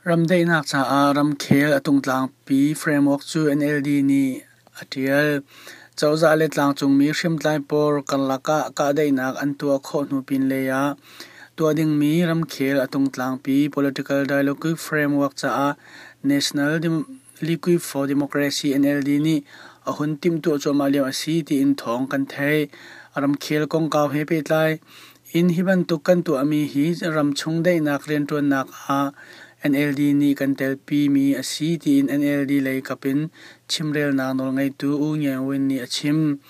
Ramdaihnak caah ramkhel a tungtlangpi framework cu NLD nih a ṭial. Cozah le tlangcungmi hriamtlai pawl karlak ah kahdaihnak an tuah khawh hnu pinlei ah tuah dingmi ramkhel a tungtlangpi political dialogue framework caah National League for Democracy NLD nih a hun timhtuah cuahmah lio a si tiin thawng kan theih. Ramkhel kongkau he pehtlai in hi bantuk kan tuahmi hi ramchung daihnak rianṭuannak ah NLD nih kan telpimi a si tiin NLD lei kap in chimrelnak nawlngeitu U Nge Win nih a chim.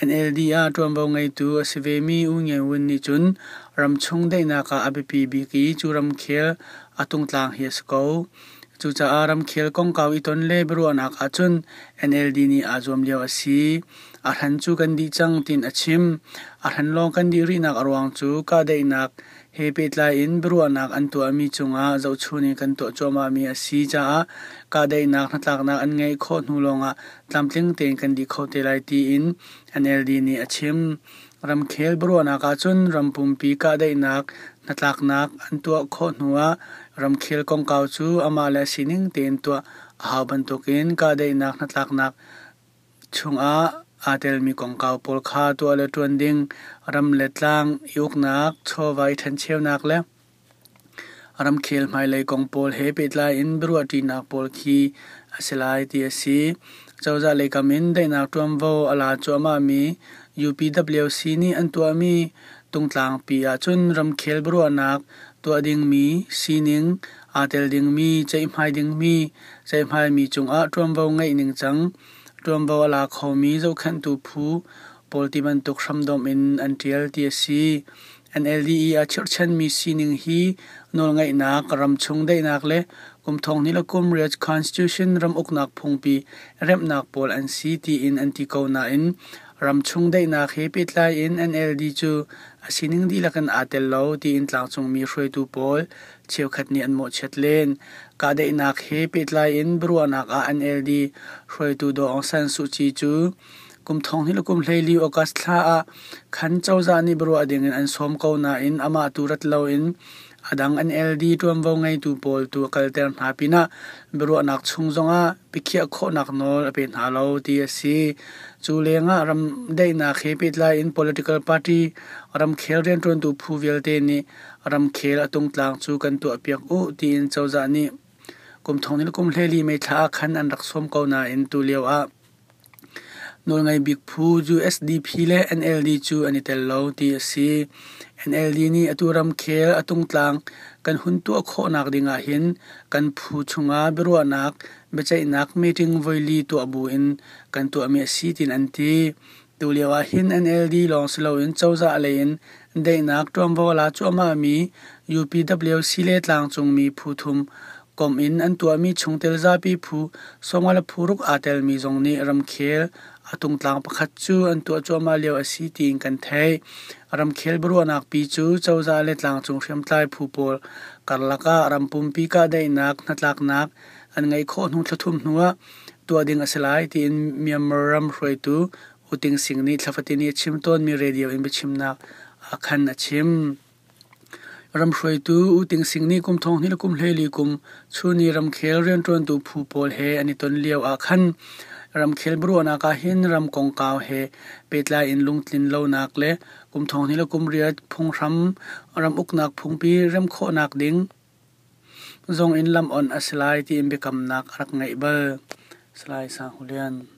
NLD ah ṭuanvo ngeitu a si vemi U Nge Win nih cun ramchung daihnak ah a biapi bik i cu ramkhel a tungtlang hi a si ko. Cucaah ramkhel kongkau i ton le biaruahnak ahcun NLD nih aa zuam lio a si. A hran cu kan dih cang tiin a chim. A hran lawng kan dih rihnak a ruang cu kahdaihnak he pehtlai in biaruahnak an tuahmi cungah zohchun in kan tuah cuahmahmi a si caah kahdaihnak hnatlaknak an ngeih khawh hnu lawngah tlamtling tein kan dih kho te lai tiin NLD nih a chim. Ramkhel biaruahnak ahcun ram pumpi kahdaihnak hnatlaknak an tuah khawh hnuah ramkhel kongkau cu amah le a sining tein tuah a hau bantukin kahdaihnak hnatlaknak chungah aa telmi kongkau pawl kha tuah le ṭuan ding, ram le tlang i uknak, chawva i ṭhencheunak le ramkhel hmailei kong pawl he pehtlai in biaruahṭinak pawl khi a si lai ti a si. Cozah lei kam in daihnak ṭuanvo a la cuahmahmi UPWC nih an tuahmi tungtlangpi ahcun ramkhel biaruahnak tuah dingmi sining, aa tel dingmi, ceihmai dingmi, ceihmaimi cungah ṭuanvo ngeih ningcang, ṭuanvo a la khomi zohkhenhtu phu pawl ti bantuk hramdomh in an ṭial ti a si. NLD i a chirhchanmi sining hi nawlngeihnak, ramchung daihnak le kum thong hnih le kum riat Constitution ram uknak phungpi remhnak pawl an si tiin an ti ko nain ramchung daihnak he pehtlai in NLD cu a sining dihlak in aa tel lo tiin tlangcungmi hruaitu pawl cheukhat nih an mawhchiat len. Kahdaihnak he pehtlai in biaruahnak ah NLD hruaitu Daw Aung San Suu Kyi cu kum thong hnih le kum 14 August thla ah khan cozah nih biaruah dingin an sawm ko nain amah tu rat loin a dang NLD ṭuanvo ngeitu pawl tu a kalter hna pinah biaruahnak chung zongah biakhiah khawhnak nawl a pe hna lo ti a si. Cu lengah ram daihnak he pehtlai in political party ramkhel rianṭuantu phu vialte nih ramkhel a tungtlang cu kan tuahpiak u tiin cozah nih kum thong hnih le kum 14 May thla ah khan an rak sawm ko nain tulio ah Nawlngei bik phu USDP le NLD cu an i tel lo ti a si. NLD nih atu ramkhel a tungtlang kan hun tuah khawhnak ding ahhin kan phu chungah biaruahnak, biaceihnak meeting voili tuah buin kan tuahmi a si tiin an ti. Tulio ahhin NLD lawng si loin cozah lei in daihnak ṭuanvo a la cuahmahmi UPWC le tlangcungmi phu thum komh in an tuahmi chungtel zapi phu 50 le phu ruk aa telmi zong nih ramkhel a tungtlang pakhat cu an tuah cuahmah lio a si tiin kan theih. Ramkhel biaruahnak pi cu cozah le tlangcung hriamtlai phu pawl karlak ah ram pumpi kahdaihnak hnatlaknak an ngeih khawh hnu thla thum hnuah tuah ding a si lai tiin Myanmar ram hruaitu U Ting Sing nih thla fatin i a chim tawnmi radio in biachimnak ah khan a chim. Ram hruaitu U Ting Sing nih kum thong hnih le kum 14 kum chun i ramkhel rianṭuantu phu pawl he an i ton lio ah khan ramkhel biaruahnak ah hin ram kongkau he pehtlai in lungtlin lonak le kum thong hnih le kum riat phunghram ram uknak phungpi rem khawhnak ding zong in lam on a si lai tiin biakamnak a rak ngeih bal. Salai Sang Hu Lian.